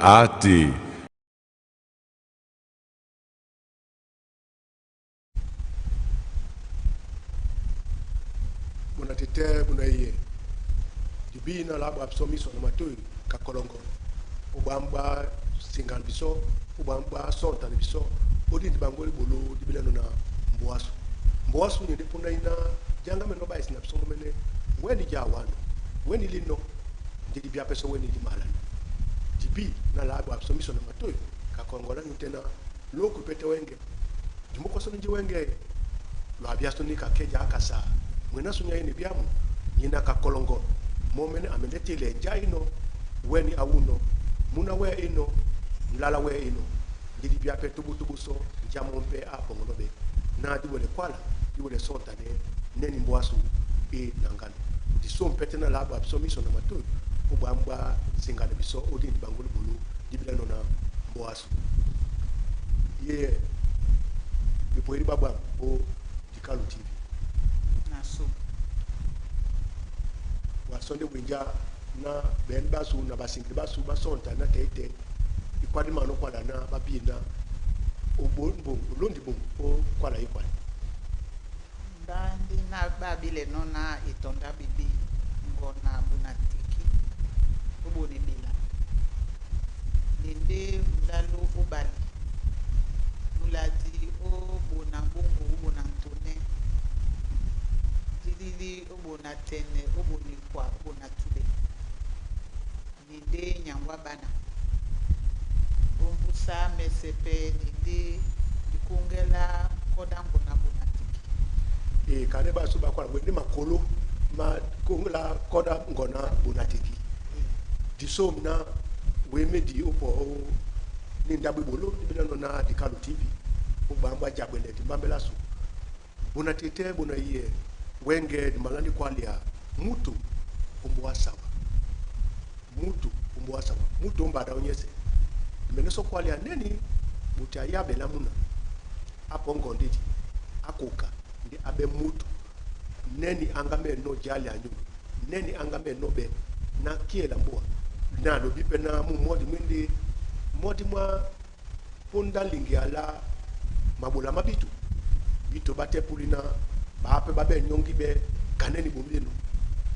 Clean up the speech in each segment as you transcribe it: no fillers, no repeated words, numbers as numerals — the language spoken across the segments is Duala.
Ate. Bona tete bona iye dibi na la ba biso miso na matoi ka kolongo obamba singa biso obamba sonta na biso odindi bango libolo dibilano na mboasu mboasu ni punda ina janga meno ba isina biso mene weni ja wano weni lino ndidi bia peso weni di malano dibi na la ba biso miso na matoi ka kongola nyutena loku pete wenge dimoko so nji wenge lwa biaso ni ka keja akasa mwena sunya yini biamu nyina ka kolongo momene amendetile nja ino weni awuno muna we ino mlala we ino ndidi biape tubutubu so nja mompe apongono be na diwele kwala diwele sonta ne neni mbwasu e nangano diso mpete na labo abiso miso na matoyo obwambwa singana biso odindi bangulu bulu dibilano na mbwasu ye bipoyeli babwa o dikalu TV na so wasonde bwinja na beni basu na basingili basu basonta na tete ikwadi mano kwala na babina obombo olondi bombo o kwala ikwali ndandi na babile no na etonda bibi ngona buna tiki obona ebela nende mulalu obali muladi obona mbongo obona ntone dilili obona tene obona ekwa obona tube nende nyangwa bana ombusa mesepe nende dikongela koda ngona bona tiki. E kane basu bakwala bwende makolo ma kongola koda ngona bonatiki disom na wemedi opo o ni ndabwe bolo dibilano na dikalu TV obamba jabwele dimbambela su bona tete bona iye wenge dimalani kwalia mutu omboa sawa mutu omboa sawa mutu ombada onyese dimeneso kwalia neni buti ayabela muna apo ngondidi akoka ndi abe mutu neni angame no jali anyu neni angame no be na kiela mboa na lobi pe na mu modi mwindi modi mwa ponda lingi ala mabola mabitu bito bate pulina bape babe nyongi be kaneni bombieno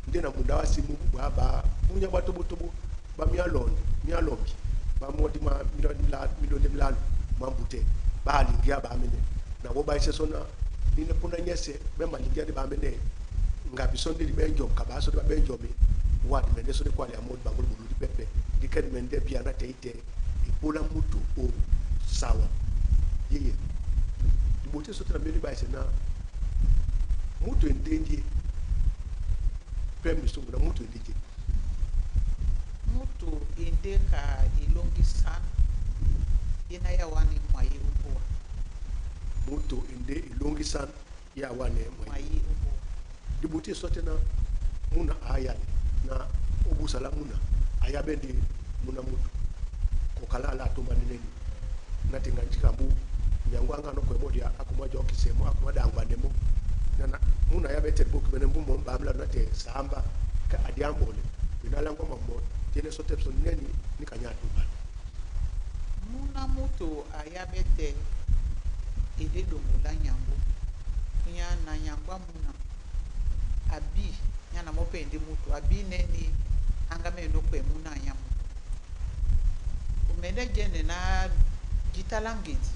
nde na munda wa simu ba ba bunya ba tobo tobo ba mialonde mialombi ba modi ma milonde mla milonde mlalu mambute ba lingia ba mene na bo ba sesona nine punda nyese be malingia de ba mene ngabi sonde di benjom ka ba so de ba benjomi wa di mende so de kwali amod bangol bulu di pepe di ken mende bia na teite ipola mutu o sawa yeye di bote so tena meli ba se na mutu endenje pe misungu na mutu endenje. Mutu ende ka elongi san ina ya wani mwaye uboa. Mutu ende elongi san ya wane mwaye mwaye uboa. Di bote so tena muna ayale na obusala muna ayabendi muna mutu kokala ala atoma neneni natinga nchikambu nyangwanga no kwemodia akumwaja okisemo akumwadangwa ndemo nana muna yabete book mene mbumo mbamla nate samba ka adiambole binalangwa mambo tene sote so neni nikanyatu bana. Muna mutu ayabete ede dongola nyango nya na nyangwa muna abi nya na mope ende mutu abi neni anga me no kwe muna nya mutu umende jene na jitalangedi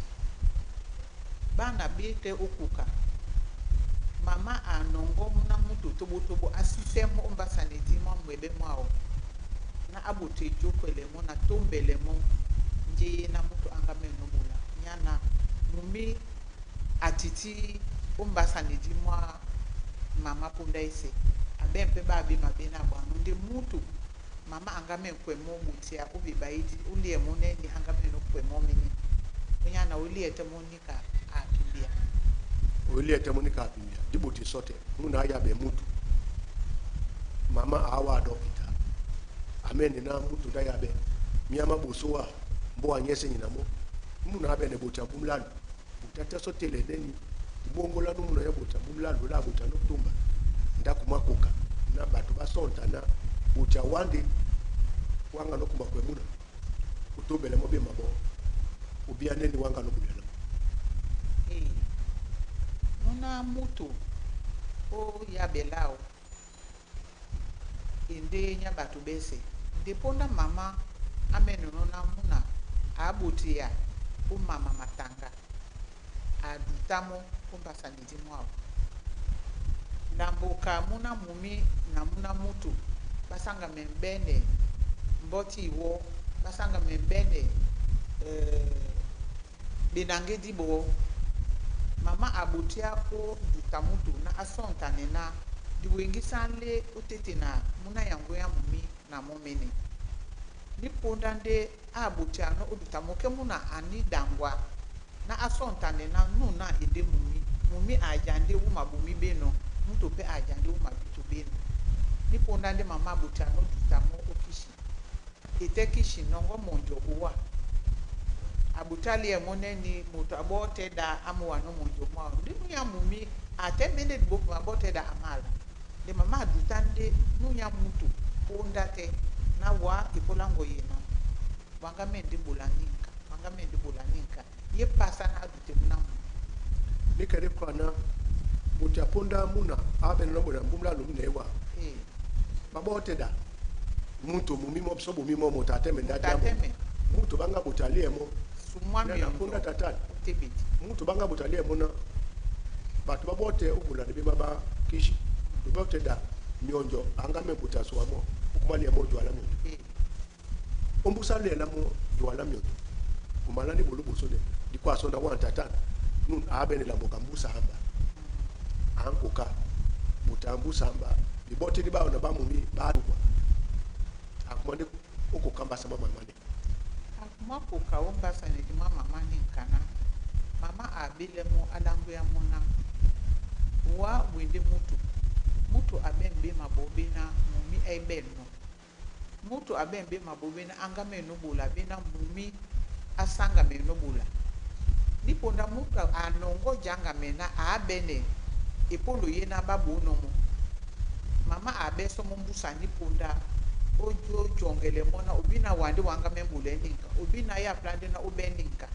bana bete okuka mama anongo muna mutu tobo tobo asisemo ombasane di mwa mwebe mwao na abote jokwele mo na tombele mo nje na mutu anga me no bula nya na mumi atiti ombasane di mwa mama punda ese abe mpe ba bi mabe na bwanu nde mutu mama anga me kwe mo butia obi baidi ulie mo neni anga me no kwe mo mini nya na ulie te mo nika apimbia. Ulie te mo nika apimbia dibuti sote muna ya be mutu mama awa adopita amene na mutu da ya be miama bosowa mbo anyese nyina mo muna abe ne butia bumlalu butata sote le neni bongo la muna ya butia bumlalu la butia no tumba ndakumakoka na bato basonta na butia wande wanga no kumakwe muna. Otobele mo bema bo obia neni wanga no bulela. Ee, muna mutu o yabela o ende nya bato bese nde ponda mama amenono na muna abotia o mama matanga adutamo o mbasa nedi mwao lamboka muna mumi na muna mutu basanga membene mboti iwo basanga membene benange dibo mama abotia o duta mutu na asontane na diwengisa le otete na muna yango ya mumi na momene ni ponda nde abotia no oduta moke muna ani dangwa na asontane na nuna ende mumi mumi aja nde wuma bumi beno mutu pe aja nde wuma bitu beno ni ponda nde mama abotia no duta mo okishi ete kishi nongo monjo owa abutali emoneni moto abote da amuwa no monjo mwa ndi nuya mumi ate mende diboku abote da amala nde mama aduta nde nuya mutu ponda te na wa epolango yena wanga mende bola ninka wanga mende bola ninka ye pasa na adute muna mu Ni kere kwana moto aponda muna abene no bola mbumla lu newa. Eh. Babote da mutu mumi mo so bumi mo moto ateme ndati amo. Tateme. Mutu banga botali emo sumwa na mionjo ponda tata tebeti. Mutu banga botali emo na bato babote ubula ne bima ba kishi babote da mionjo anga me buta so amo okumali emo jwala mionjo. Eh. Ombusa le na mo jwala mionjo umalani bolu boso de di kwa so na wan tata nun abene la mboka mbusa amba ankoka buta mbusa amba bibote di ba na ba mumi ba dukwa akumande okokamba sama mamane. Akuma koka o mbasa nedi mwa mama ni nkana mama abele mo alangu ya mona wa wende mutu mutu abe mbe mabobe na mumi ebe no mutu abe mbe mabobe na anga me no bola be na mumi asanga me no bola niponda mutu anongo janga me na abene epolo ye na babu no mo mama abe so mo mbusa niponda ojo jongele mona obi na wande wanga me mbula ninka obi na ya plande na obe ninka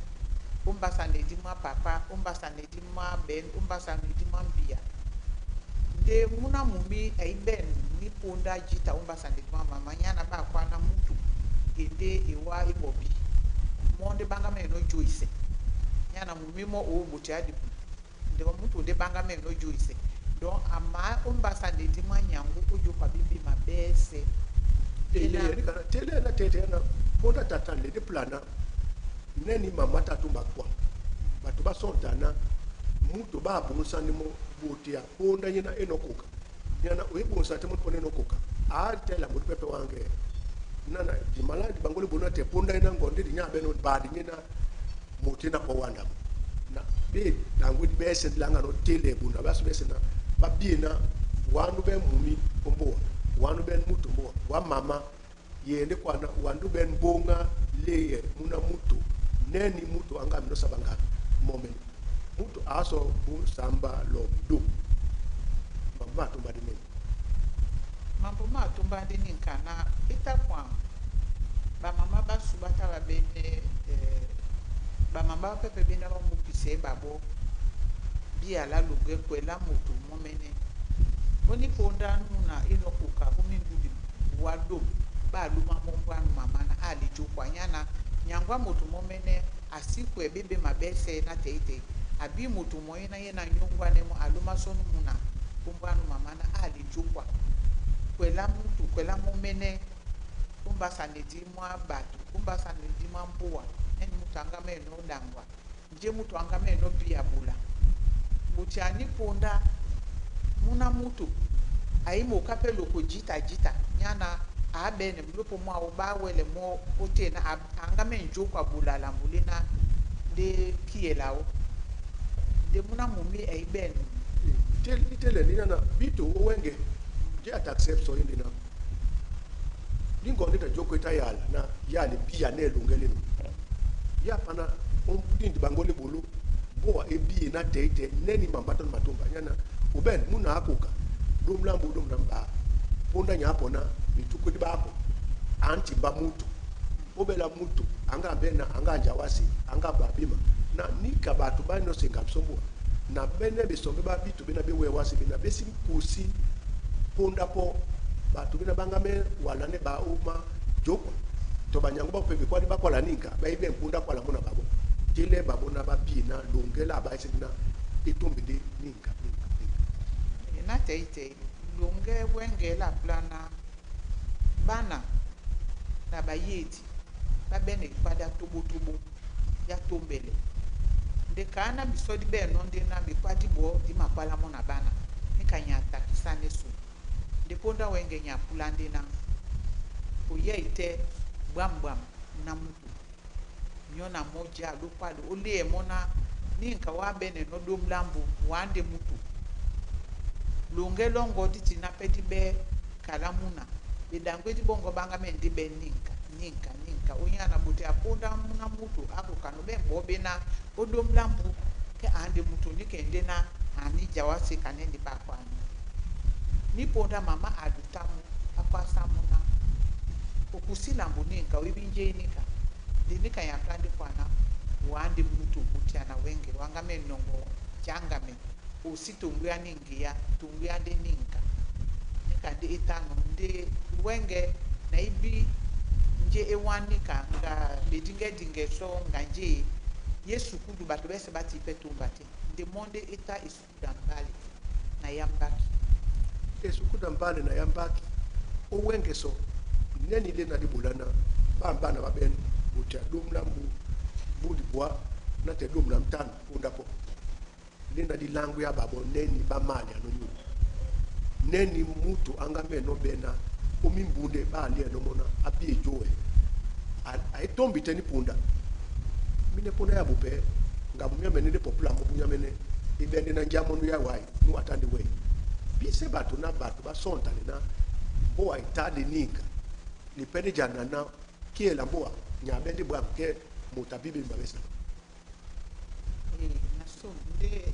ombasa nedi mwa papa ombasa nedi mwa ben ombasa nedi mwa mbia nde muna mumi aiben ni ponda jita ombasa nedi mwa mama nyana ba kwana mutu ende ewa ibobi monde banga me no joise nyana mumi mo o buti adi nde mutu nde banga me no joise donc ama ombasa nedi mwa nyangu ojo kwa bibi mabese. Tele ni kana tele na tete na ponda tata le de plana neni mama tatu bakwa bato basontana mutu ba bonsa ni mo bote ya ponda nyina enokoka nyana oyebonsa te mo pona enokoka a tela mo pepe wange nana di maladi bangoli bona te ponda ina ngonde di nyabe no ba di nyina mote na po wanda na be dango di bese langa no tele buna baso bese na ba bien na wandu be mumi ombo wandu ben mutu mbo wa mama yende kwana wandu ben bonga leye muna mutu neni mutu anga mino sabanga momen mutu aso bu samba lo du mama tumba di neni. Mambo ma tumba di ninka na itakwa ba mama basu bata ba bene ba mama pepe bena ba mupise babo bi ala luge kwela mutu momene oni ponda nuna inokuka omimbudi wado ba luma mombo anu mama na ali jokwa nyana nyangwa mutu momene asikwe bebe mabese na teite abi mutu moyena ye na nyongwa nemo aluma sonu muna pombo anu mama na ali jokwa kwela mutu kwela momene kumbasa nedi mwa bato kumbasa nedi mwa mbuwa neni mutu anga meno dangwa nje mutu anga meno bia bula butiani ponda muna mutu ayi moka pe loko jita jita nyana abene mlopo mwa oba wele mo ote na anga me njokwa bula la mbule na de kiela o de muna mumi ayi ben. Tele tele ni nana bito owenge je at accept so indi na lingo ndita joko ita yala na yale bia ne lungele no ya pana ompudi bangole bolo boa ebi na tete neni mambato matumba nyana uben muna akoka dumlambu dumlamba ponda nyapo na mituko di bako anti ba mutu obela mutu Anga bena anga jawasi anga babima na nika bato ba nyonso enga biso na bene besombe ba bitu bena be wewasi bena besi kusi ponda po bato bena banga me wala ne ba uma jokwa to banyango ba pepe kwani bakwala ninka baibe mpunda kwala mona babo tele babo na babi na longela ba na etombede ninka ninka ninka. Na tei tei longe wenge la plana bana na bayeti babene kpada tobotobo ya tombele nde kana biso di beno nde na bikwadi bo di makwala mo na bana nika nya takisa ne so nde ponda wenge nya pula nde na oye ite gbam gbam na mutu nyona moja lokwalo ole mona ninka wa bene no do mlambu wande mutu longe longo diti na pedi be kalamuna bedangwe di bongo banga me ndi be ninka ninka ninka onyana bote aponda muna mutu akokano be mbobe na odo mlambu ke ande mutu ni kende na ani jawase kane ndi bakwani ni ponda mama adutamu akwasa muna okusilambu ninka oibinje nika ndi nika ya plandi kwana wande mutu butiana wenge wanga me nongo jangame osi tunguya ningiya tunguya nde ninka nika nde etano nde wenge na ibi nje ewanika nga bedinge dinge so nga nje ye sukudu bato bese bati pe tumba te nde monde eta esukuda mbale na yambaki. Esukuda mbale na yambaki owenge so neni le na dibulana bamba na babeni butia dumla mbu budi bwa na te dumla mtano punda po lenda di langu ya babo neni bamali anonyu neni mutu anga meno bena omimbunde ba ali enomona abi ejoe aitombi teni punda mine punda ya bupe nga bumia mene de popula mo bunya mene ibende na njamo nu ya wai nu atandi we bise bato na bato basonta na boa itadi ninka lipende jana na kiela boa nyabende bwa ke mutabibi mbabesa. E na so nde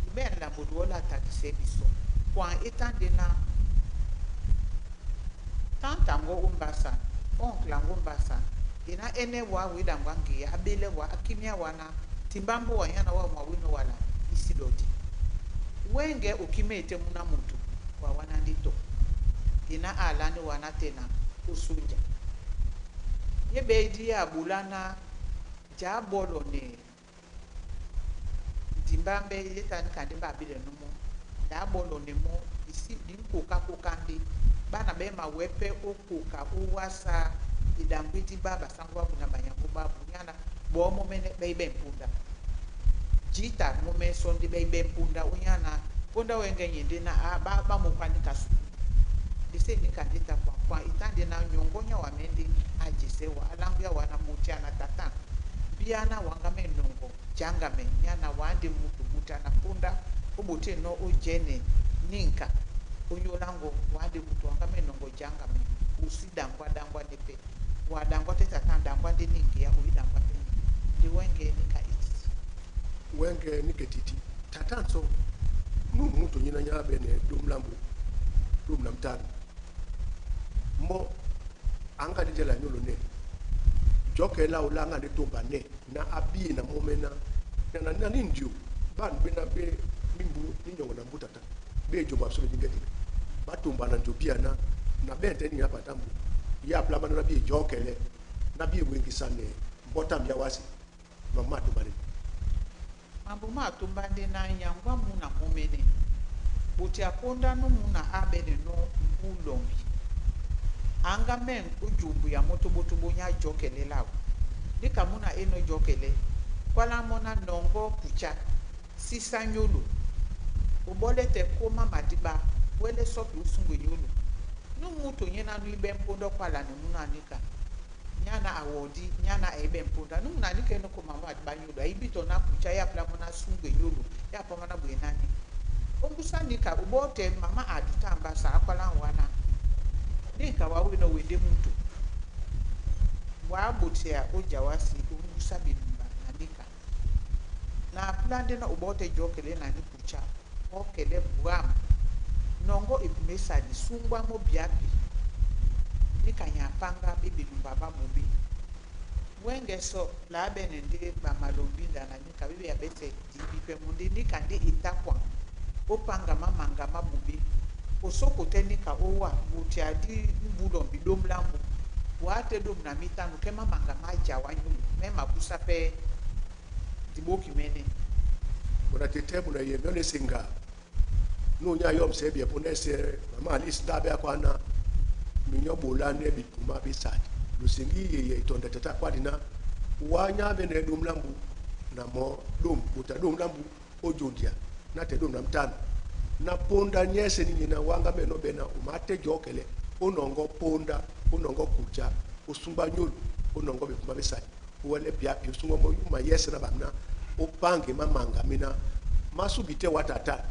ibe lambo do la takise biso kwa etande na tante ango ombasa oncle ango mbasa ina ene wa wida ngiya abele wa akimia wana timbambo wa yana wa mwawino wala isidoti wenge okime ete muna mutu wa wana ndito ina alani wana tena osunja yebe di ya bulana ja bolo ne ndimbambe yetani kandi babile numu da bolo ne mo isi di nkoka koka ndi bana be ma wepe okoka owasa idangwiti ba basango babu na banyango babu nyana bo mo mene be ibe mpunda jita mo me sondi be ibe mpunda unyana punda wenge nyinde na a ba ba mo kwani kasu dise ni kandita kwa kwa itande na nyongonya wa mende ajise wa alangu ya wana mutia na tata biana wanga me nongo janga me nyana wande mutu muta na punda obote no ojene ninka onyolango wande mutu wanga me nongo janga me usi dangwa dangwa nepe wa dangwa te tata dangwa de ninki ya oyi dangwa pe ni de wenge nika ititi. Wenge nike titi tatanso nu mutu nyina nya bene dumlambu dumla mtano mo anga di jela nyolo ne joke la ulanga de tomba ne na abi na momena na na na ndio ban be na be mimbu ni nyongo na mbutata be joba so dinga dinga batumba na njobia na na bente ni hapa tambu ya plama na bi jokele na bi wengi sane mbota mbya wasi mama tumbani. Mambo ma tumba nde na nyangwa muna momene buti aponda no muna abene no mbulombi anga men ujumbu ya motobotobo nya jokele lawo nika muna eno jokele kwala mona nongo kucha sisa nyolo obolete koma madiba wele soki usungwe nyolo nu mutu nyena nu ibe mpondo kwala ne muna nika nyana awodi nyana ebe mpunda nu muna nika eno koma madiba nyolo aibito na kucha ya pla mona sungwe nyolo ya pa mona bwenani ombusa nika obote mama aduta mbasa akwala wana nika wawe no wede mutu wa botea ojawasi ombusa bilumba na nika na plande na obote jokele na ni kucha okele bwam nongo ekumesa lisungwa mo biapi nika nyapanga be bilumba ba mobi Wɛ́ŋgɛ sɔ la ábɛ́nɛ ndé ɓamalɔmbinda na níka ɓé ɓeyabɛ́sɛ dibi pɛ́ mɔ́ ndé níka ndé e tá kwaŋ ó páŋga má maŋga má ɓoɓé. Osóko tɛ́ níka ó wá moto a dí mbúlɔmbi ɗóm lá mbu wǎ tɛ́ ɗôm na mítánù kɛ́ má maŋga má ja wá nyólo mɛ́ mabúsá pɛ́ dibóki mɛ́nɛ́. Bona tete bona ye myɔne senga no nya yom se bie pone se mama Alice ndabe akwana minyo bola ne bipuma bisat lusingi ye ye itonda tata kwadina wanya bene dum lambu na mo dum buta dum lambu ojondia na te dum na mtano na ponda nyese ni na wanga meno bena umate jokele onongo ponda onongo kucha osungba nyolu onongo bipuma bisat wele pia pia osungba mo ma yese na bamna opange mamanga mina masubite watata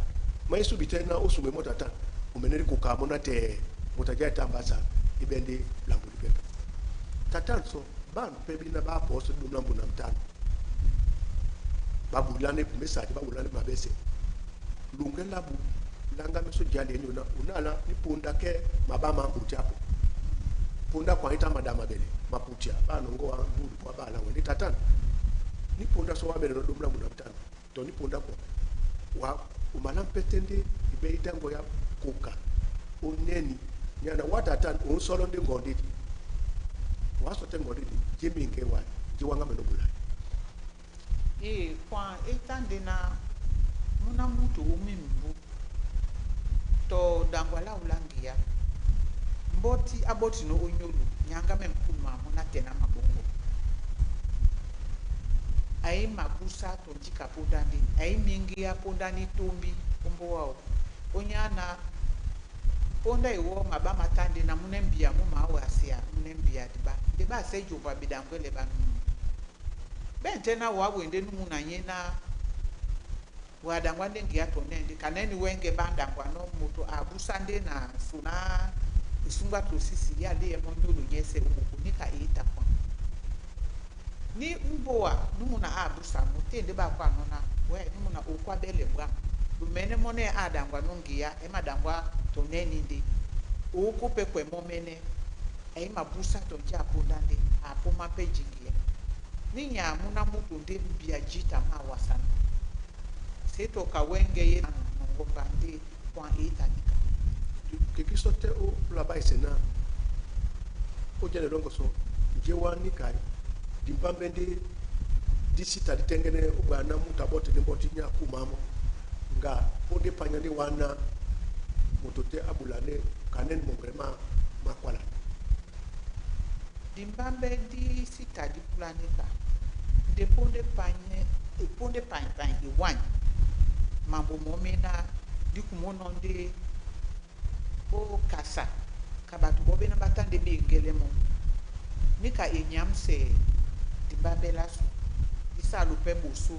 maisubite na osume motata umeneri kukamona te mutaja tambasa ibende lambu lipepe tata so bantu pe bina baposo dum lambu na mtano babulane message babulane mabese lunge labu langa meso jali enyo na unala ni punda ke mabama mbuti apo punda kwa ita madama bele maputia bano ngo mbulu kwa bala wende tata ni punda so wabele no dum lambu na mtano to ni punda ko wa umala mpetende ibe idango ya koka oneni nyana watata onsolo ndi ngondidi wasote ngondidi jiminge wa jiwanga meno bula. E kwa eta nde na muna mutu umi mbu to dangwa la ulangia mboti aboti no onyolu nyanga me mpuma muna tena mabongo ayi mabusa to jika ponda nde ayi mingi ya ponda ni tombi ombo wao onyana ponda iwo maba matande na mune mbia mu mawe asia mune mbia diba nde ba se jova bidangwele ba nunu bente na wawe nde numu na nye na wadangwa ndenge ya tonende kaneni wenge bandangwa no moto abusa nde na suna esungwa tosisi ya de mo nyolo nyese omokonika eita kwa ni mboa numu na abusa mo te nde ba kwa nona we numu na okwa bele bwa lumene mone adangwa nongia emadangwa toneni nde oko pe kwe momene ayi mabusa tonji aponda nde apoma pe jingia ni nya muna mutu nde mbia jita ma wasana seto ka wenge ye nongomba nde kwa eita nika. Keki so te o laba ise na o jene longo so nje wa nika dimpambe ndi disita ditengene obwana mutu abote ndi mboti nya kumamo nga ponde panya ndi wana moto te abulane kaneni mongrema makwala. Dimbambe di sita di pulanika nde ponde panye e ponde pany pany e wany mambo momena di kumono nde o kasa ka bato bo bena batande bengele mo nika enyamse dimbambe lasu isalu pe boso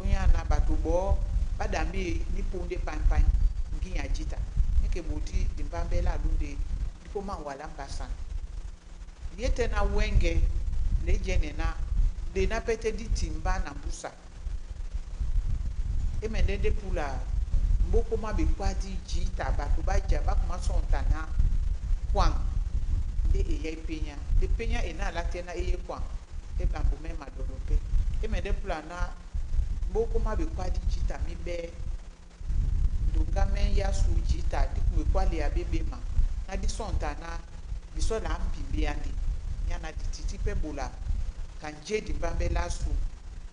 onyana bato bo badambi ni ponde pany pany nginya jita nike bodi dimbambe la lunde dipoma wala mbasa yete na wenge le jene na de na pete di timba na mbusa emende nde pula mboko ma bekwadi jita bato baja bakuma sonta na kwang nde eya epenya de penya ena ala te na eye kwang ebambo me madolo pe emende pula na mboko ma bekwadi jita mibe ndonga me ya su jita di bekwali ya bebema na di sonta na biso la mpimbi ya ndi nyana di titi pe bola kanje di mbambe la su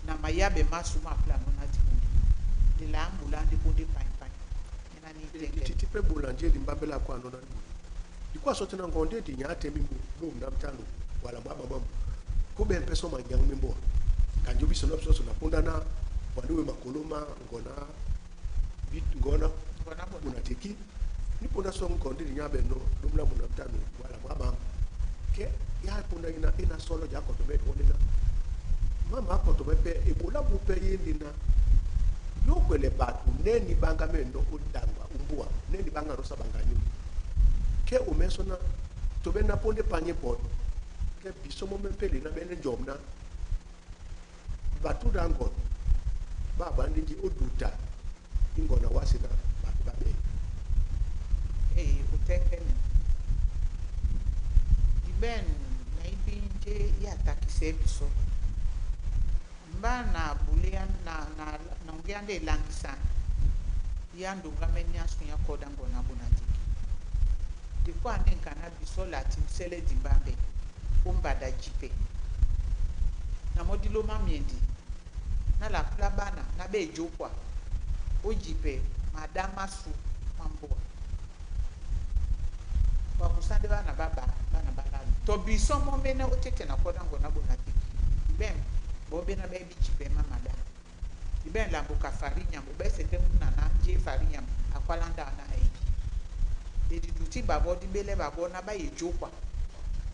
na mayabe masu ma pula no na di kunde de la mbula ndi kunde pan pan nyana ni tenge. Titi pe bola nje di mbambe la kwa nona di dikwa so tena ngonde di nya te mimbu dum na mtano wala mwaba mwambu kube mpeso manyangu mimbo kanjo biso na biso na punda na wanduwe makoloma ngona bit ngona ngona bona unateki ni punda so ngonde di nya be no dum na muna mtano wala mwaba ke ya punda ina ina solo ja ko to be wona mama ko to be pe ebola bu pe yendi na yokwele bato neni banga mendo odangwa umbua neni banga rosa banga nyu ke umeso na tobe na ponde panye pot ke biso mo mempele na bene jomna batu dango ba bandiji oduta ingona wasina batu babe. E otengene di ben na ibi nje. Ndé ye atakisɛ́ bisɔ́. Mbá na bulé na ŋgé á ndé elaŋgisa yá ndoŋga mɛ́ ní á sunyá kɔ́ dá ŋgɔn á Bonateke. Di kwá ndé ŋka ná bisɔ́ le atimisɛ́lɛ́ dimbámbɛ́ ó mbada jipɛ. Na mɔ́ dí lómá myɛndi ná la púlá ɓána ná ɓá e jókwa ó jipɛ maɗá másū má mbúa. Wa kusá ndé ɓána ɓá ɓá, ɓána ɓá lálu. Tɔ bisɔ́ mɔ́ méná ó téte na kɔ́ dá ŋgɔn á Bonateke. Ibɛ̂ ɓɔɔ́ ɓéná ɓá ɛ́ bí jipɛ má maɗá. Ibɛ̂ lambo ka farinya mbu ɓɛ́ sɛtɛ́ múna ná njé farinya a kwálá ndáw ná a ɛ́ bí. E didu tí ɓaɓɔ́ dí ɓélɛ́ ɓaɓɔ́ ná ɓá e jókwa.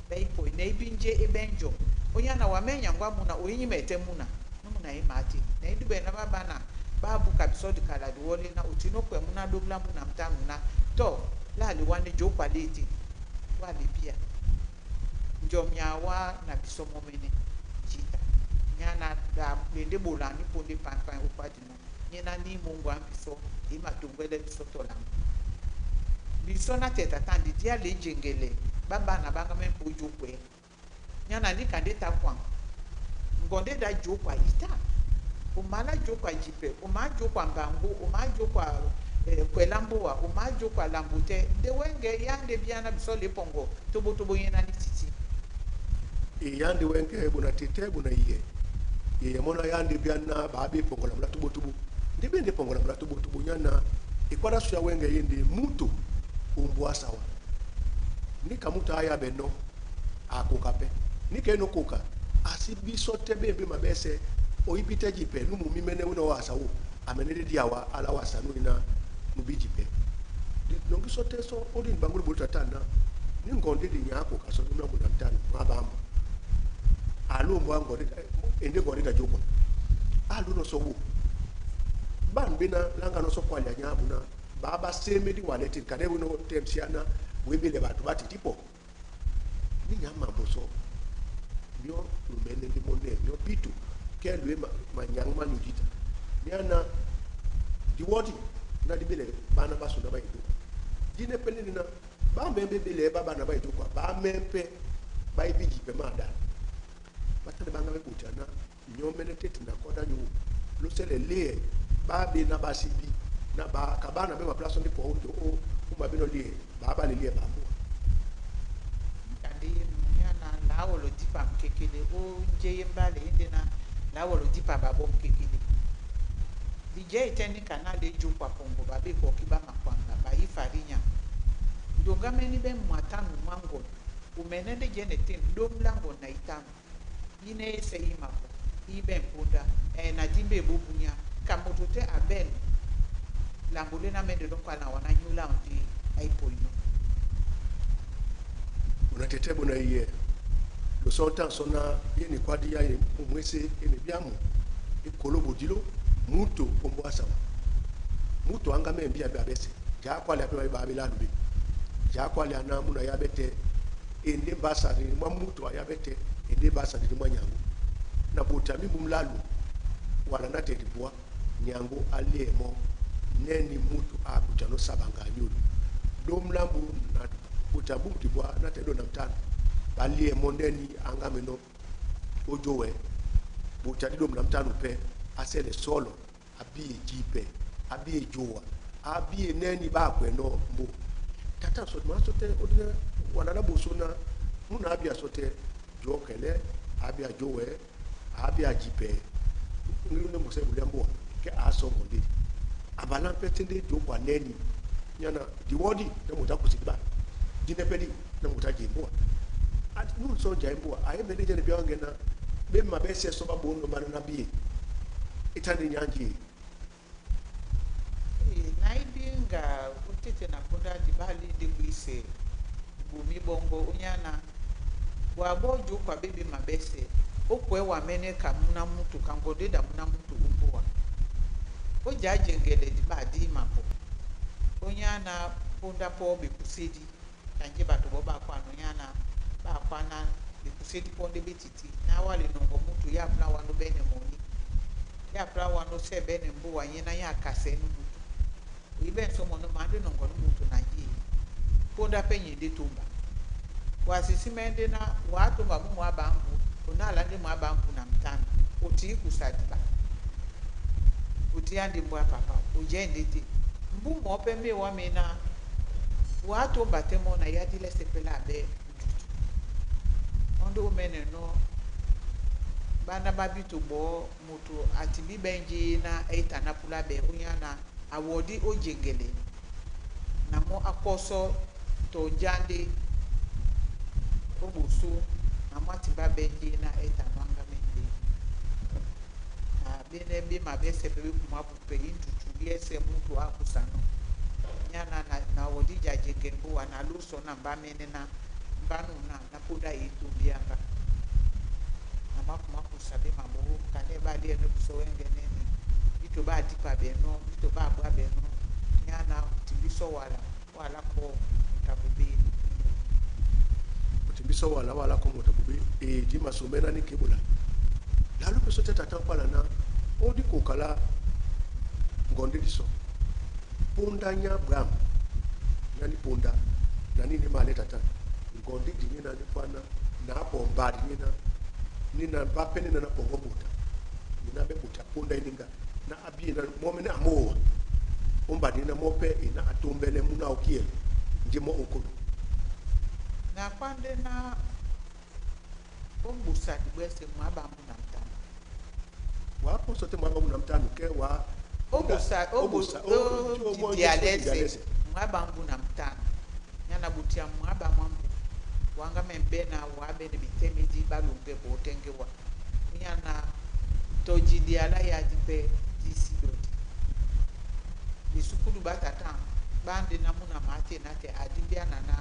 Ɓá í pɔi na é bí njé é ɓɛ́ njɔ. Ónyá na wa mɛ́ nyaŋgó á múna o ínyímɛɛ tɛ́ múna. Nú múna é maá té. Na í dúɓɛ ná ɓá ɓána ɓá búka bisɔ́ dikala diwɔ́lé ná o tinó kpɛ múná ɗómlá múna mtánu ná tɔ lá ale wá ndé jókwa lé e té. Wá ale bíá. Njɔ nyaa wá na bisɔ́ mɔ́ mɛ́nɛ́ jǐta. Nyá na da le ndé ɓola ní pondé pain-pain ó kwá dinɔ. Nyé ná ní mǒŋgo á bisɔ́ e matoŋgwɛ́lɛ́ bisɔ́ tɔ lambo. Bisɔ́ ná tɛ tata ndi dí ale jɛŋgɛlɛ ɓá ɓána ɓáŋgá mɛ́ mpo jókwɛ̌. Nyá na níka ndé ta kwaŋ. Ŋgɔndé dá jókwa ita. O malá jókwa jipɛ, o maá jókwa mbaŋgó, o maá jókwa kwɛlá mbóa, o maá jókwa lambo tɛ́. Ndé wɛ́ŋgɛ yá ndé bíá ná bisɔ́ le pɔŋgɔ tóbótóbó nyé ná ní tití. E yande wenge bona tete bona iye. Ye mona yande biana ba be pongola mula tubo tubo. Ndi be nde pongola mula tubo tubo nyana e kwada suya wenge yende muto ombwa sawa. Ni kamuta aya beno akoka pe. Ni ke no koka asi biso tebe be mabese oibite jipe nu mu mimene uno wa sawo amene de diawa ala wa sanu ina nu bi jipe. Nongi so te so odi bangulu bota tana ni ngonde di nyako kaso mna muna tano mabambo. Alo mbwa ngonde ende ngonde da joko. Alo no so wo. Ban bina langa no so kwalya nyabu na baba seme di waleti kade no temsiana webele batu bati tipo. Ni nyama boso. Mio lumene di monde mio pitu ke lwe ma nyang ma nyudita. Ni ana di wodi na di bele bana baso na ba ido. Dine pele ni na ba membe bele ba bana ba ido kwa ba mempe ba ibiji pe ma da. Batale banga be kuta na nyomene tete na koda nyu lo sele le ba be na ba sibi na ba kabana be ma place ndi po o o ma be no le ba ba le le ba mo. Kande ye nya na la wolo dipa mkekele o nje ye mbale inde na la wolo dipa babo mkekele. Dije iteni kana le jokwa pongo ba be ko kiba makwanga ba yi farinya. Ndonga meni be mwatanu mwango. Umene de jene tem dom lango na itanu. Ine ese imako ibe mpunda e na dimbe bobunya kamoto te aben lambole na mende don kwa na wana nyula ndi aipoino. Una tete bona iye. Lo sontan sona ye ni kwadi ya ye mwese ye ni biamu. E kolo bodilo muto ombo asawa. Muto anga me mbia be abese. Ja kwa le pe ba be la dube. Ja kwa le ana muna ya bete ende basa ni mwa muto ya bete ende basa ni mwa nyango. Na bota mi mumlalu wala na tete boa nyango ale mo neni muto a butano sabanga nyulu. Domlambu na bota bu di boa na tedo na mtano. Balie mo neni anga meno ojowe bota di dom na mtano pe asele solo abi jipe abi jowa abi neni ba kwe no mbo. Tata so ma so te odine wala na boso na muna abi asote jokele abi ajowe abi ajipe ngilu ne mose bulembo ke aso monde abala petende jokwa neni nyana di wodi na muta kusiba dine pedi na muta jembo at nu so jembo aye mele jene biange na be ma be se so ba bono ba na bi itani nyanji e na ibi nga utete na konda di bali de buise bumi bongo unyana wa bojo kwa bebe mabese okwe wa mene ka muna mutu ka ngode da muna mutu umboa o jajengele di ba di mapo onyana ponda po be kusedi kanje bato bo ba kwa no nyana ba kwa na be kusedi ponde betiti na wale nongo mutu ya pla wa no bene moni ya pla wa no se bene mbo wa nyena ya kase no mutu ibe nso mo no mande nongo no mutu na ji ponda penye de tumba Wa sisimɛ ndé na wa tómba mú mwá ɓambu, o ná ala ndé mwá ɓambu na mtanu, o tii kusa diɓa. O tí á ndé mbóa papa, o jɛ́ ndé te. Mbu mɔ̌ pɛ́ má ewá mena, wa tómba tɛ́ mɔ́ na yá dí lɛ́sɛ̄ pɛ́ la aɓɛ́ ndutu. Mɔ́ ndé ó mɛ́nɛnɔ́ báná ɓá bíto ɓɔɔ́ moto a timbi ɓɛ́njé na é tana púlá ɓɛɛ ónyá na a wɔdí ó jeŋgɛlɛ na mɔ́ á kɔ́sɔ́ tɔ njá ndé ó ɓosó na mɔ́ á timbá ɓɛ́njé na é tanɔ́ áŋgámɛ́ ndé. Na ɓénɛ́ ɓé maɓɛ́sɛ̄ pɛ́ ɓé kumá bupɛ í ndutu yɛ́sɛ̄ mútu á kusanɔ́. Nyá na wɔdí ja jeŋgɛ mbóa na lósɔ̌ na mbá mɛ́nɛ́ ná mbá núna ná póndá e tómbi áŋgá. Na má kumá kusa ɓé maɓɔ́ kanɛ́ ɓá alíɛnɔ́ bisɔ́ wɛ́ŋgɛ̄nɛ́nɛ bíto ɓá dípa ɓɛnɔ́, bíto ɓá aɓwá ɓɛnɔ́, nyá na timbi sɔ́ wala, wala kɔ́ moto a bobé. Otimbi sɔ wala wala kɔ moto a bobé e di masomɛ na ni kebola. Lalo mpe so tɛ tata nkwala na odi kokala ngonde di sɔ. Ponda nya bram nani ponda na nini ma ale tata ngonde di nyina ni kwana na apo mbadi nyina nina bape nina na pongo buta nina be buta ponda ininga na abi na momene amowa ombadi nina mope ina atombele muna okiele ndimo okolo. Na kwande na ombusa dibwese mwaba muna mtano. Wa poso te mwaba muna mtano ke wa Obusa obusa obusa dialese mwaba muna mtano. Nyana butia mwaba mwambu. Wanga membe na wabe ni bitemi di balunge botenge wa. Nyana toji diala ya dipe disidodi. Bisukulu batata bande na muna mate na te adibia na na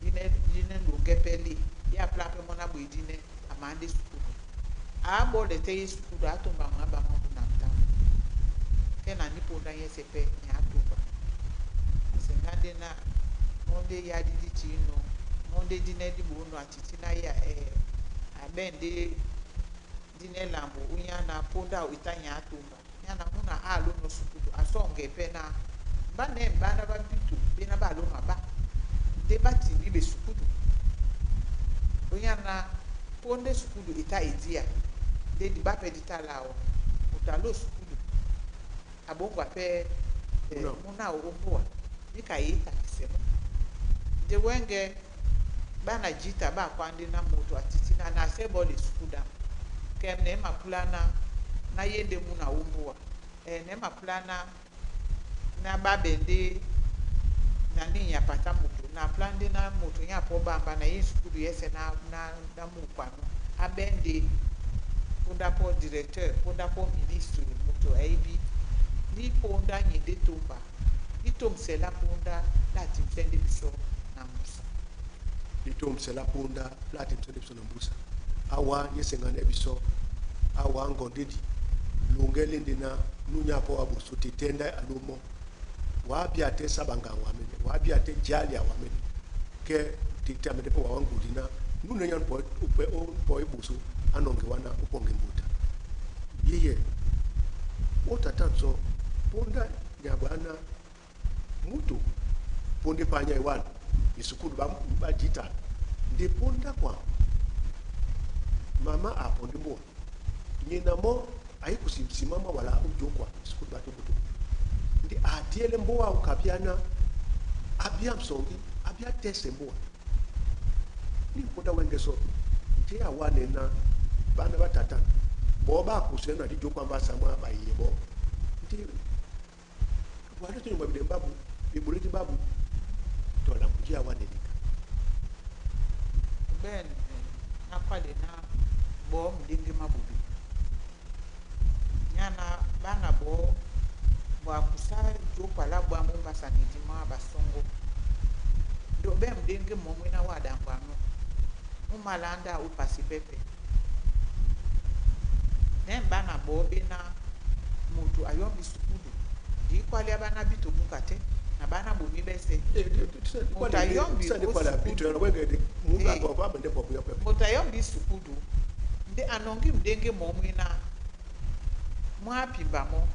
dine dine lunge peli ya plape mona bwe dine amande sukulu. Abo le te sukulu atomba mwaba mwambu na mtano. Ke na niponda yese pe nya atomba. Sengande na monde ya didi chino monde dine di bono atiti na ya abende dine lambo unya na ponda ita nya atomba. Nya na muna alo no sukulu asonge pe na bane bana ba bitu bena ba lo maba. De bati bi be sukulu. Unya na ponde sukulu ita edia. De di ba pe di tala o. Utalo sukulu. Abongwa pe Muna. Muna omboa. Nika ita kisemo. De wenge bana jita ba kwande na moto atiti na na sebo le sukuda. Kem ne mapulana na yende muna omboa. Ne mapulana na babende na ni ya pata moto na plande na moto ya po bamba na yin sukudu yese na na na mukwano abende ponda po directeur ponda po ministre moto aibi ni ponda nyinde tomba ni tomsela ponda la timsende biso na musa. Ni tomsela ponda la timsende biso na mbusa awa nyesengane biso awa ngondedi lungele ndina nunya po abuso tetenda alomo wabia te sabanga wamene wabia te jalia wamene ke tete amene po wangudina nune nyan po upe o po ibuso anonge wana uponge mbuta yeye otatanso ponda nyabana mutu ponde panya iwana isukulu ba bajita ndi ponda kwa mama aponde mbo nyina mo ayikusimama wala ujokwa isukulu batobutu ndi atiele mboa ukabiana abia msongi abia tese mboa ni mponda wengeso nje awane na bana batata bo ba kusena di jokwa mbasa mwa ba yebo ndi wale tu nyumba babu bibuleti babu to la kujia wane nika Ben na kwale na bo mdingi mabubi nyana bana bo bwakusa jokwa la bwa mombasa ni dima basongo ndo be mdenge momwe na wadangwano mumalanda upasi pepe ne bana bo bena mutu ayombi sukulu di kwali abana bito buka te na bana bomi bese moto ayombi sukulu nde anongi mdenge momwe na mwapimba mo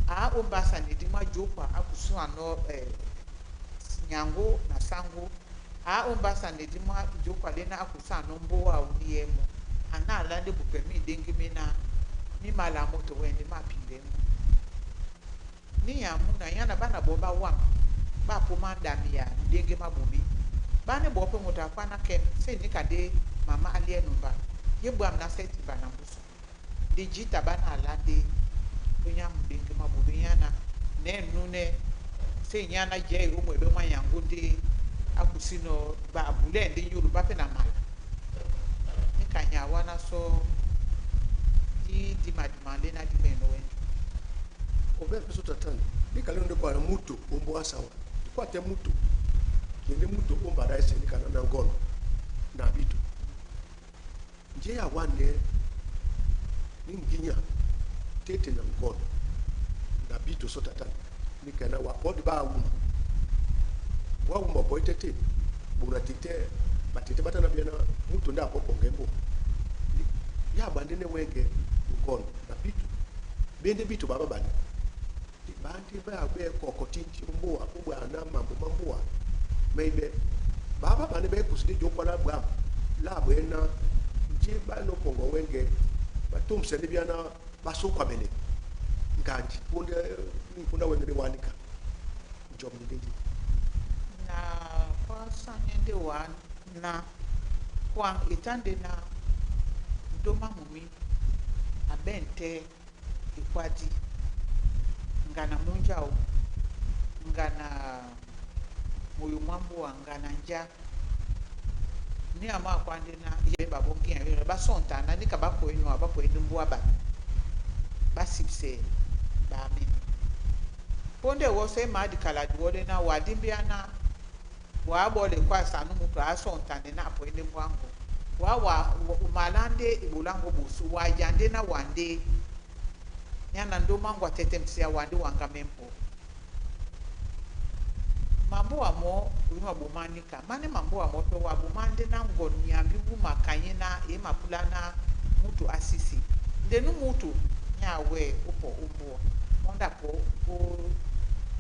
a ombasa nedi mwa jokwa akusu ano nyango na sango A ombasa nde di mwa jokwa lena akusa no mboa au ni yemo. Ana alande bu permis denge mena mi mala moto wende ma pimbe mo. Ni ya muna yana bana bo ba wam. Ba po ma ndami ya ndenge mabubi. Bane bo pe moto akwana kem se ni kade mama alie numba. Ye bwam na seti bana mbuso. De jita bana alande onya mudenge mabubi yana ne nune se nyana je irumu ebe mwa yangu nde akusino ba bule nde nyulu ba pe na mala. Ni kanya wana so di di madimande na di meno wendu. Obe biso tatani nikale nde kwa mutu ombo asawa kwa te mutu kende mutu omba da ese nikana na ngono na bitu nje ya wane ni nginya tete na ngono na bitu so tatani nikana wa podi ba wuma wa wuma boy tete buna tete batete batana biana mutu nda popo ngembo ya bande ne wenge ngono na bitu bende bitu baba bande bandi ba be kokotinti mboa ubwa na mambo mamboa maybe baba bande be kusidi jokwala bwa la bwena nje ba no pongo wenge batumse biana basokwa bele nganji punde punda wenge de wanika job ni deji na kwa sanyende wa na kwa itande na ndoma mumi abente ikwadi ngana munjao ngana moyo mwambo ngana nja. Ni ama kwande na ye babongi ya ba sonta na ni kaba ko inu aba ko inu mbwa ba basipse ba mimi ponde wo se ma di kala di wole na wa dimbia na wa bole kwa sanu mutu asonta ne na po inu mbwa ngo. Wa wa malande ibulango busu wa jande na wande. Yana ndo mangu atete msia wande wanga mempo. Mambo amo uyuma bumanika mane mambo amo pe wa bumande na ngo nyambi bu makanye na e mapula na mutu asisi. Ndenu mutu nyawe upo umbo monda po o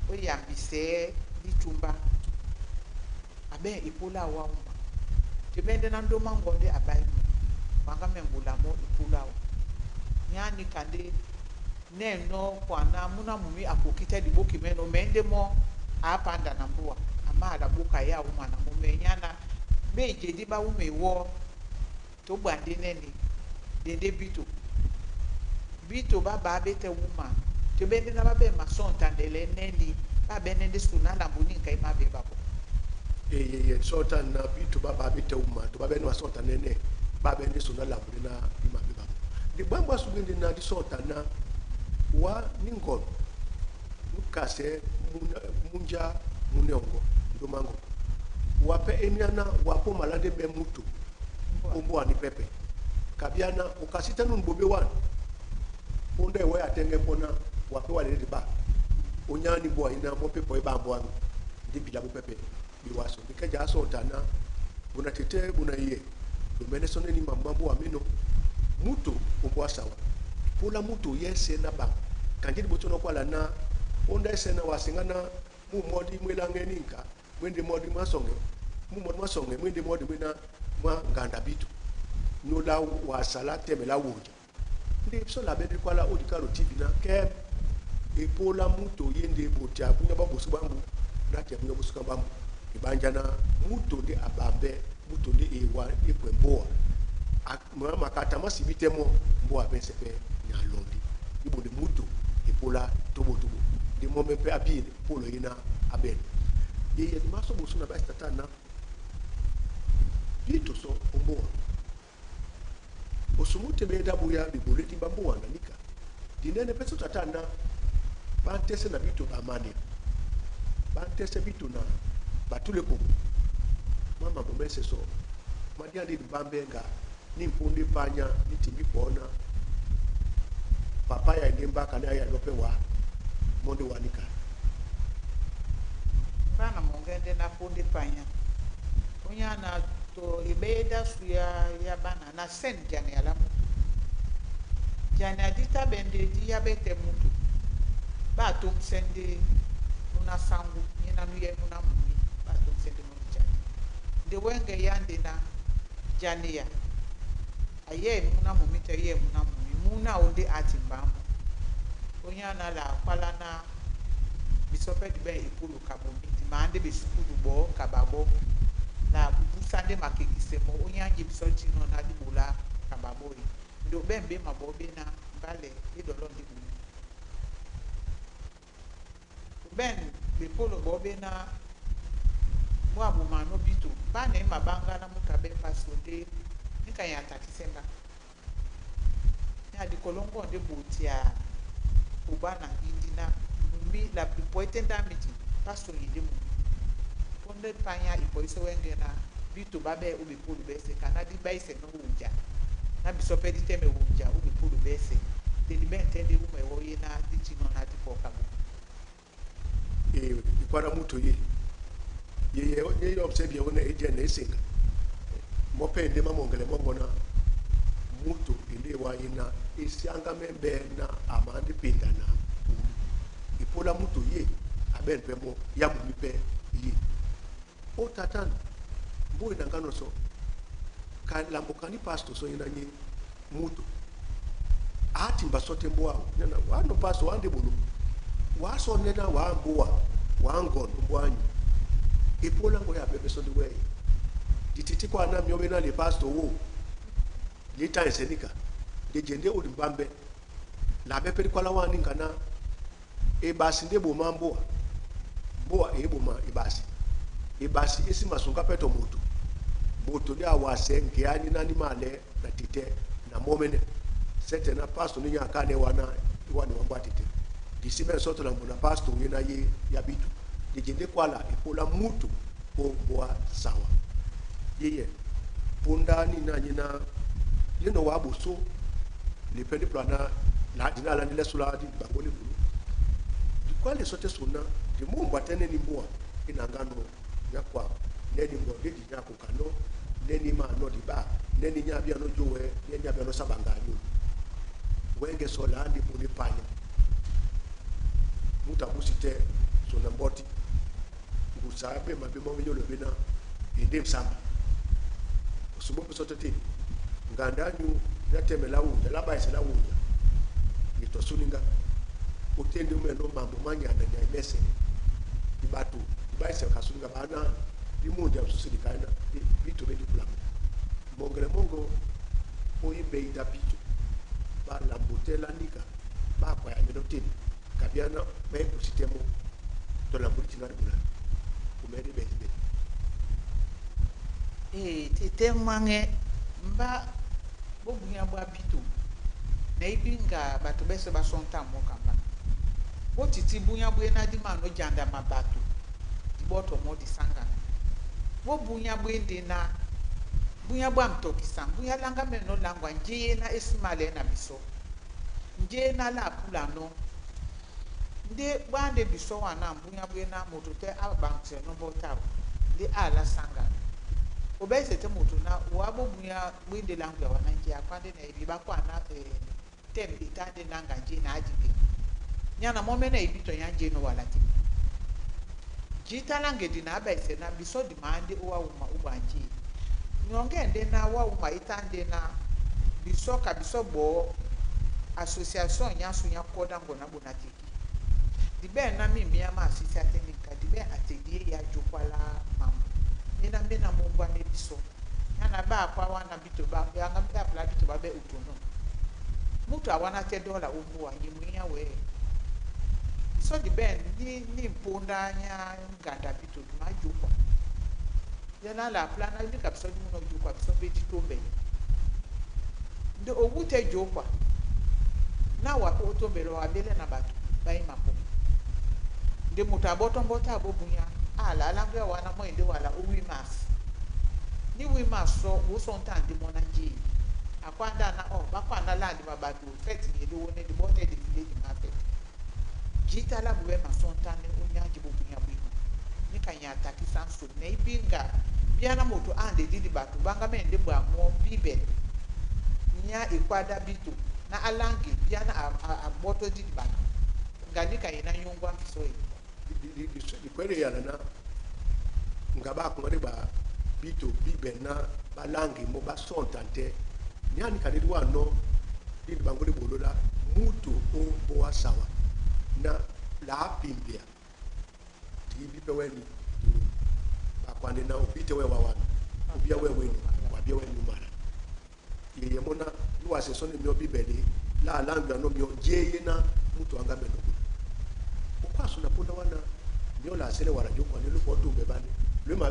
o yambise litumba abe ipula wa uma tibende na ndo mango nde abai mu wanga membula mo ipula wa nyani kande ne no kwana muna mumi akokita diboki meno mende mo apanda na mbua. Ama ala buka ya uma na mume nyana be jedi ba ume wo to gbande neni dende bito. Bito ba ba bete uma to bende na ba be masonta ndele neni ba be nende suna la mbuni nkai ma be babo. E ye sota na bitu ba ba bete uma to ba be no sota nene ba be ndi suna la mbuni na ima be babo. Di bamba sugende na di sota na wa ni ngono nukase munja muneongo ndomango. Wape emiana wapo malande be mutu ombo ani pepe. Kabiana okasita nun bobe wan ponde we atenge pona wape wale de ba. Onyani bo ina mo pepo e ba bo an ndi bila bo pepe bi waso. Dikeja so tana buna tete buna iye. Do mene sone ni mambo amino mutu ombo asawa. Pola mutu yese na ba. Kanji boto no kwala na onda ese na wasingana mu modi mwelange ninka mwende modi masonge mu modi masonge mwende modi mwena mwa nganda bitu. No la wasala teme la woja ndi so la bendi kwala odikaro tv na ke epola muto yende botia bunya babosu bambu na te bunya bosu bambu. Ibanjana muto ndi abambe muto ndi ewa epwe mboa. Makata masibite mo mboa bensepe nya londi. Ibo de muto epola tobo tobo. Ndi mo mepe abi polo ina aben. Ye ye maso bosu na ba tata na bito so omboa. Osumute be dabu ya biboleti bamboa na nika. Dinene peso tata na bantese na bito ba mane. Bantese bito na batule ko. Mama bomese so madia ndi bambenga ni mpunde panya ni timbi pona. Papa ya ndimba kana ya lope wa monde wanika. Bana mongende na punde panya. Onya na to ibeda su ya ya bana na sen jane ala mutu. Jane adita bende di ya bete mutu. Ba to msende muna sangu nyina nuye muna mumi ba to msende muna jane. Nde wɛ́ŋgɛ yá ndé ná janeya a yɛ́ múna mumí tɔ é yɛ́ múna mumí, múna áō ndé á timbá mɔ́. Ónyá na la kwálá ná bisɔ́ pɛ́ di ɓɛ̂n epólo ka ɓomí, di maá ndé ɓesukúlu ɓɔɔ́ ka ɓaɓɔ́ na búsá ndé makekisɛ mɔ́ ónyáŋgi bisɔ́ dinɔ̄ ná dí ɓolá ka ɓaɓɔ́ e. Nde ó ɓɛ̂n ɓé mabɔɔ́ ɓéná mbálɛ é ɗɔlɔ̂ ndé ɓomí. Ó ɓɛ̂n ɓepólo ɓɔɔ́ ɓéná mbóa a ɓomanɔ́ bíto, mbá na e maɓáŋgá ná mútu a ɓɛ́ pásto ndé níka nyɛ a takísɛ́ mbá. Ní a dikɔlɔ́ŋgɔ́ ndé ɓotea koba na ngíndi ná mumí la ipɔí tɛ́ ndá miti pásto nyɛ ndé mumí. Pɔ́ ndé pányá ipɔísɛ́ wɛ́ŋgɛ̄ ná bíto ɓá ɓɛ́ ó ɓepólo ɓɛ́sɛ̄, ka ná dí ɓáísɛnɔ́ wunja, ná bisɔ́ pɛ́ dí tɛ́mɛ wunja ó ɓepólo ɓɛ́sɛ̄. Nde di ɓɛ̂n tɛ́ ndé wúma wɔ́ é ná dí tinɔ̄ ná dí pɔ́ ka ɓomí. E ikwada mutu ye ye ye ye yɔ se bien one e je na esenga mo pe nde ma mongele mongo na mutu ende wa ina esianga membe na amande pinda na mumi ipola mutu ye aben pe mo ya mumi pe ye o tatan mboy na ngano so ka lambokani pastor so ina nyi mutu ati mbasote mboa nana wa no pastor wa ande bolo wa so nena wa mboa wa ngon mboa nyi epola ngo ya bebe so ndi we dititi kwa na mi obena le pastor wo leta ensenika de jende odi mbambe la be pe kwala wani ngana e basi nde boma mboa mboa e boma e basi e basi esi masunga peto moto moto ndi awase ngeani nani male na tete na momene sete na pastor ni nya kane wana wani wambwa tete disi ben soto na mbona pastor ye na ye ya bitu de jende kwala epola mutu o mboa sawa yeye punda ni na nyina leno wa boso le pende plana la dina la ndile sula di bango le bulu di kwale sote sona di mumba tene ni mboa ina ngano nya kwa neni ngo de di nya ko kano neni ma no di ba neni nya bia no jowe neni nya bia no sabanga nyu wenge sola andi puni panya muta busite sona mboti ngusa be ma be mo nyolo be na ende msamba osumbo pe sote te nganda nyu ya teme la wunja la baise la wunja nitosuninga otende mwe no mambo manyana nya mese di batu di baise kasuninga bana di munja msusi dikaina di bitu be di kulamo mongele mongo oyi beida bitu ba lambutela nika ba kwa ya meno tini kabiana be kusitemo to lambuli tina di bula umedi be be. E tete mwange mba bobunya bwa bito na ibinga bato bese basonta moka mba botiti bunya bwena di mano janda mabato di boto mo di sangana bobunya bwende na bunya bwa mtokisa bunya langa meno langwa nje na esimale na biso nje na la pula no nde bwande biso wana mbunya bwena moto te abangse no bota nde ala sangana obese te moto na wabo bunya bwende langwa wana nje akwande na ibi bakwana tem itande nanga nje na ajibe nyana mome na ibi to yanje no wala te jita lange di na abaise na biso di mande owa uma ubanje nyonge nde na wa uma itande na biso ka biso bo association nyasu nya koda ngona bona teki di be na mi mi ama asisi atenika di be atedie ya jokwala mambo mina mina mongwa ne biso yana ba akwa wana bito ba ya nga ba pla bito ba be utono mutu awana te dola umbuwa nyimunya we so di ben ni ni mponda nya nganda bito di ma jokwa yana la pla na ni ka biso di muno jokwa biso be di tombe nde owu te jokwa na wa ko tombe lo abele na bato ba ima ko nde mutu aboto mbota abobunya ala alangwe wana mo ende wala o wi mas ni wi mas so wo so nta ndi mo na nje akwanda na o bakwana la ndi mabato fete ni do ne di bote di file di ma fete jita la bube ma so nta ne onya ji bobunya bwima ni ka nya takisa nso na ibinga biana moto ande didi bato banga me nde bwa mo bible nya ikwada bito na alangi biana a boto didi bato ngani ka ina nyongwa mbiso yi di kwere ya na nga ba kuma de ba Bito bibe na balangi mo basonta te nyani kadidi wano dindi bangoli bolola mutu o boa sawa na la pimbia ti bipe weni bakwande na obite we wawana obia we weni wabia we numara yeye mona luwase soni mio bibele la langi ano mio jeye na mutu anga beno okwaso na ponda wana mio la sele wara jokwa ne lupo tumbe bane lema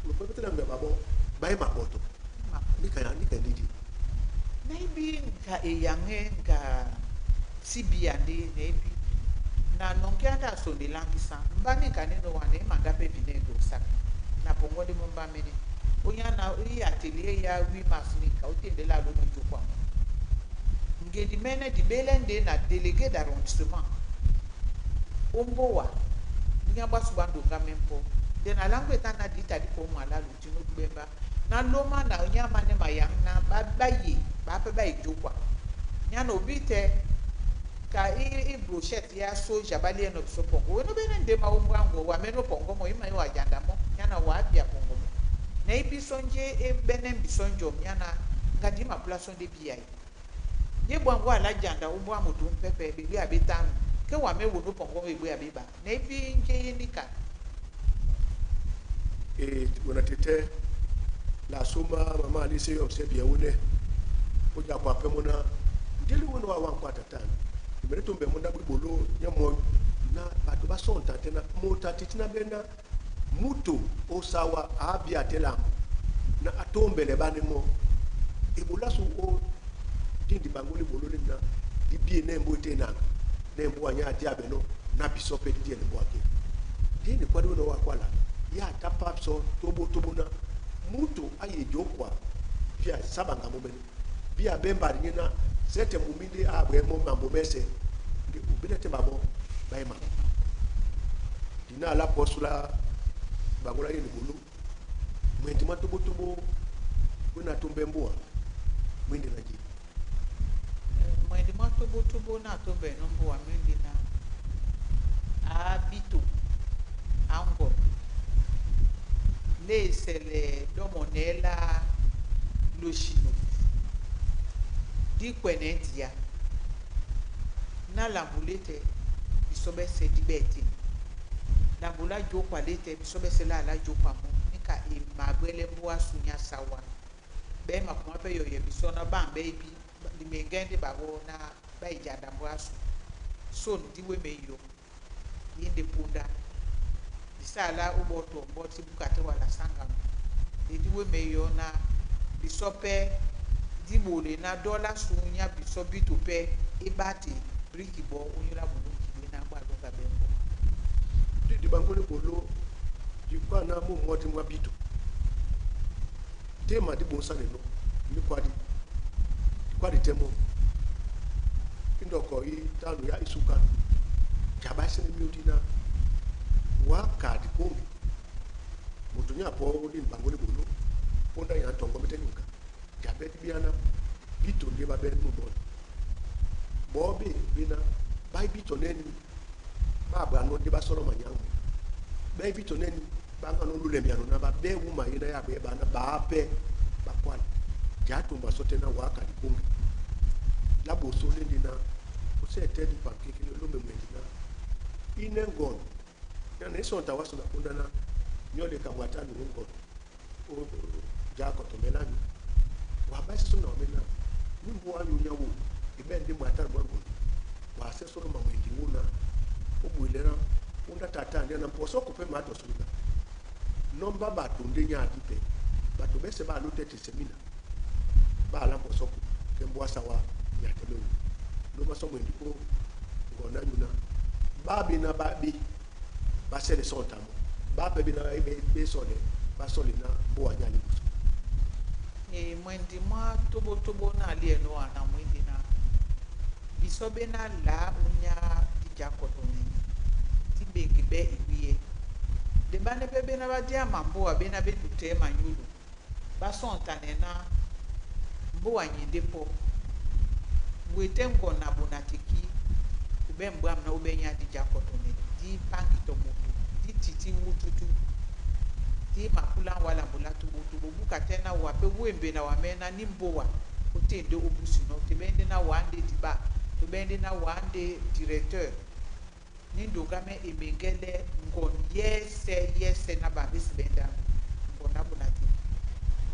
lupo petela mbe babo baye maboto nika ya nika ndidi. Nayebi nga eyange nga tibi ya nde nayebi na nongi anda asondelangisa mbani ka neno wana emanga mpe vinaigre osaka na pongo nde momba mene onya na i atelier ya 8 mars nika otendela alono jokwa ngedi mene dibele nde na délégué d'arrondissement ombowa nya basu bandonga mempo de na lango eta na dita di ko mala lutino dubemba na loma na nyama ne mayang na ba ba ye ba pe ba ejokwa nya na obi te ka i brochette ya soja ba lie no biso pongo weno bene nde ma ombo ango wa meno pongo mo ima yo ajanda mo nya na wa bia pongo mo na ibiso nje e bene biso njo nya na ngadi ma place de bia ye bwango ala janda ombo amutu mpepe bebi abetanu ke wa me wo no pongo me gbe abeba na ibi nje ye nika. E wona tete la soma mama alise yo se bia wone o ja kwa pemona ndeli wono wa wan kwa tatan imere tumbe monda bolo nyamo na bato ba sonta tena mota titina bena mutu osawa abia tela na atombele bane mo ebola su o dindi bangoli bolo le na di bie na mbo te nanga na mbo anya ati abeno na biso pe di ne bo ake dini kwa do no wa kwala ya tapa so tobo tobo na mutu aye jokwa bia sabanga mo bene bia bemba ni na sete muminde abwe mo mambo mese ndi ubile te babo baima dina la posula bangola yeni bulu mwendi mwa tobo tobo kuna tumbe mbua mwindi na ji. Mwendi mwa tobo tobo na tombe no mbo wa mwindi na abito ango le esele domonela loshino di kwene dia na lambule te biso bese di bete lambula jokwa le te biso bese la ala jokwa mo nika emagbele mbo asunya sawa be makuma pe yoye biso na bambe ibi limenge nde babo na ba ijanda mbo asu so ndi we me yo yinde punda bisala uboto mboti bukate wala sangamo edi we me yo na biso pe dibole na dola sunya biso bito pe ebate briki bo onyola bulu kibwe na gba longa bembo. Dindi bangoli bolo dikwa na mo moti mwa bito tema di bonsa ne no ni kwadi kwadi temo indoko i tanu ya isuka jaba sene mi odina wa kadi kongi mutu nya po dindi bangoli bolo ponda ya tongo mete nyuka jabe di biana bito ndi ba be no bo bobe bina ba bito neni ba ba no ndi ba solo manyango ba bito neni ba nga no lule miano na ba be wuma yina ya be ba na ba pe ba kwali jatumba sote na wa kadi kongi labo so le ndina o se te di pa kekele lo me mwendina ine ngon ya ne so ta waso na kunda na nyole ka mwata ni ngon o ja ko to melani wa ba so na mena ni mbo anyu nyawo ibe ndi mwata mwa ngon wa se so ma mwendi wona o bu ile na unda tata ndi na mposo ko pe ma to so na nomba bato nde nya adipe bato bese ba lo tete semina ba la mposo ko ke mbo asawa nya tebe wo lo ma so mwendi ko ngona nyuna ba bi na ba bi ba sele son tamo ba pe bi na be be so le ba so le na bo anya le buso. E mwendi mwa tobo tobo na lie no ana mwindi na biso be na la unya dija koto ne ti beki be iwiye de bane pe be na ba dia mambo be na be dute manyulu ba son tane na mbo anyinde po wete ngona bonatiki ube mbwa na ube nya dija koto ne di panki to moto di titi wututu. Ti makula wala mbula tubu tubu buka tena wa pe wembe na wamena ni mbowa otende obusi no te bende na wande diba to bende na wande directeur ni ndongame emengele ngon yese yese na bambisi benda ngona bunati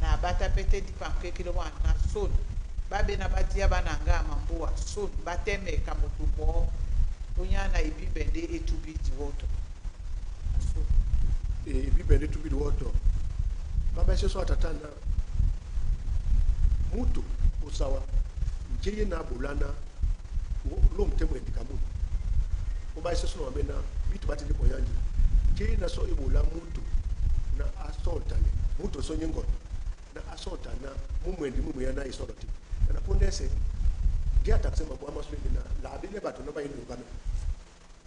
na bata pete dipankekele wana son babe na batia bana nga mamboa son bateme kamutu mo onyana ebibende etubi diwoto so. Ebibende etubi diwoto babese so atata na mutu osawa njeye na bolana lo mutemo endika mutu obaise so na wamena bitu batindi poyanji njeye na so ebola mutu na asontane mutu sonye ngono na asontana mumwendi mumwe yana isoloti na pondese dia taksema bwa maswende na la bile bato na bayindongame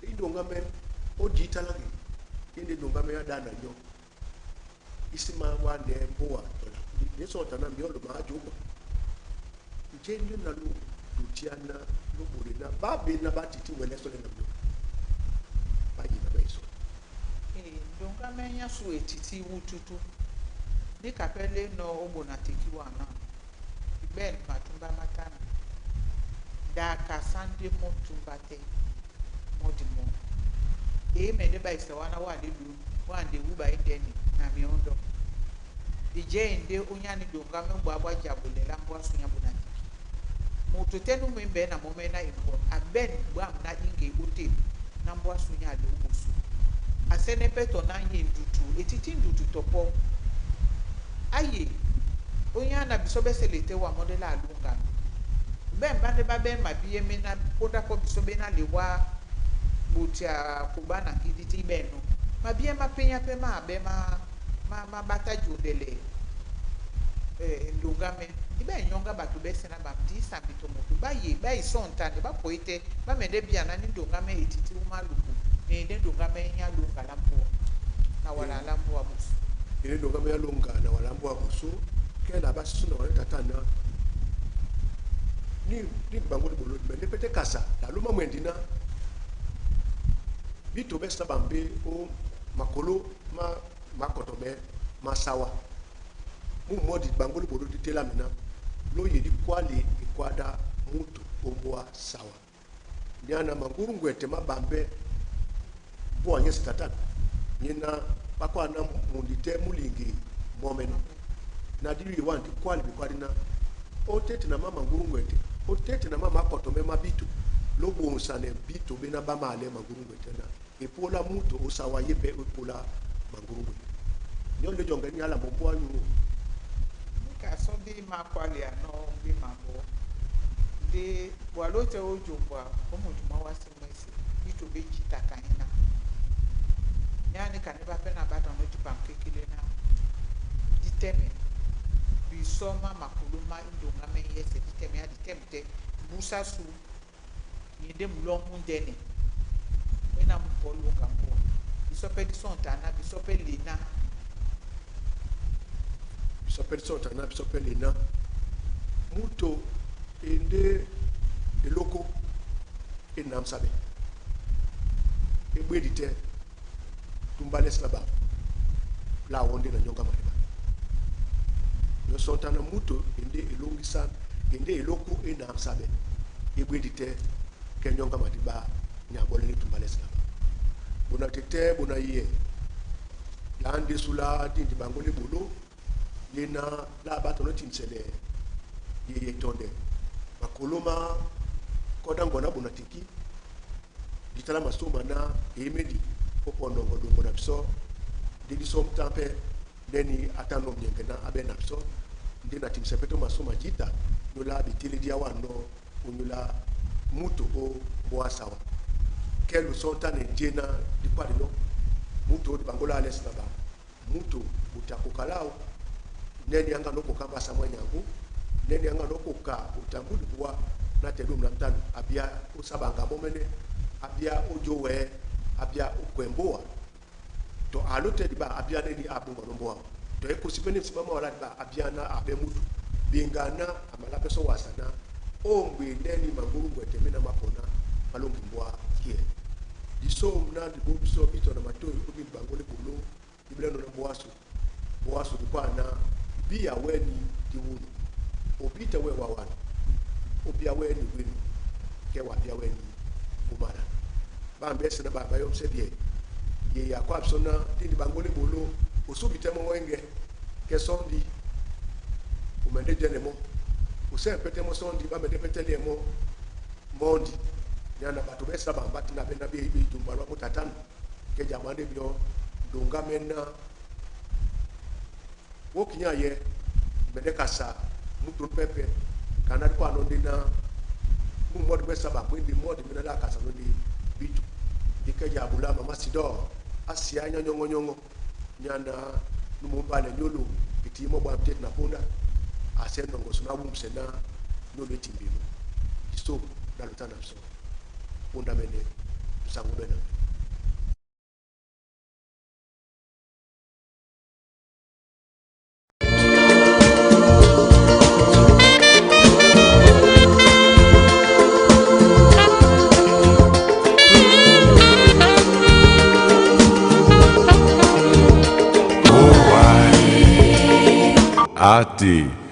indongame oditalaki inde ndongame ya dana nyo isima wa ne mboa tola ne sontana miolo maajuma nje na lu lutiana lubule na babe na batiti wele sole na myo bayi na bayiso. Ndongame nyasu etiti wututu ní kapele no ogbona teki wana ben matumba matana daka sande mo tumba te mo di mo e me de ba ise wana wa de du wa de wu ba ideni na miondo ije inde onyani dongame ngwa gba jabule la mbwa sunya bona teki moto tenu membe na momena imbo aben gba na inge ote na mbwa sunya de ubusu asene peto na ye ndutu etiti ndutu topo aye onye na biso besele te wa modela alunga ben bande ba ben ma biye me na ponda ko biso be na lewa butia kubana ngidi ti beno ma biye ma penya pe ma be ma ma ma bata jondele ndungame ibe nyonga bato bese na bamdi sambito moto ba ye ba isonta ne ba poete ba mende biana ni ndungame etiti umaluku ne nde ndungame nya lunga la mpo na wala la mpo abusu. Ine ndongame ya lunga na wala mpo abusu kela basi suna wala tata na ni ni bango bolo mende pete kasa la luma mwendina bito besa bambe o makolo ma makotobe masawa mu modi bango bolo di tela mina lo yedi kwali ikwada mutu ombwa sawa nyana manguru ngwete mabambe bo anyesi tata nyina bakwana mundite mulingi momeno na dili wandi kwali bikwali na otete na mama nguru ngwete otete na mama akotombe mabitu lobonsa ne bitu bena bamale manguru ngwete na epola mutu osawa yepe epola manguru ngwete nyo le jonge ni ala mombo anyu. Nika so di makwali ano bi mambo de walote ojombwa omuntu mawasi mwesi bitu bejita kaina yani kaneba pe na bata no dipa nkekele na diteme bisoma makuluma indonga me yese diteme ya diteme te busa su yende mulomu ndene wena mupolu ngambo bisope disontana bisope lena bisope disontana bisope lena muto ende eloko enamsabe ebwedi te tumbale slaba la wonde na nyonga mariba yo sontana muto ende elongisa ende eloko enamsabe ebwedi te ke nyonga mariba nyabolele tumbale slaba bona tete bona ye la ande sula dindi bangole bolo lena la bato no tinsele ye tonde makoloma koda ngona bona tiki ditala masoma na emedi popo ndongo dongo na biso didi som tampe deni atano mnyenge na abe na biso ndi na timse peto masoma jita nyola bitili dia wano onyola mutu o boa sawa kelu sonta ne jena di kwadi no mutu o bangola ales na ba mutu butakokalao neni anga noko kamba samwa nyangu neni anga noko ka utambuli buwa na tedum na mtanu abia osabanga momene abia ojowe abia okwemboa to alote diba abia neni abunga nomboa to ekosipeni msimama wala diba abia na abe mutu bingana amalape so wasana ongwe neni manguru ngwete mena mapona malongi mbwa kie diso mna dibo biso bito na matoyi obi bangole bolo ibila no na mbwaso Bo aso di kwa na biya weni di wunu obita we wawanu obia weni wenu ke wa bia weni umara bambe sena ba bayom se bie ye ya kwa sona dindi bangole bolo osubi temo wenge ke sondi umende jene mo ose pete mo sondi ba mende pete le mo mondi nyana bato besa bambati na bena be be jumba lwa mutatano ke jamande bio donga mena wo kinya ye mende kasa mutu pepe kana kwa no ndina mu modi besa ba kwindi modi mina la kasa no ndi bitu dikeja abula mama sidor asia nyongo nyongo nyana numu mbale nyolo iti mo bwa mtet na punda ase nongo suna bumse na nyolo etimbimo iso na lutana so punda mene sangu bena. A T.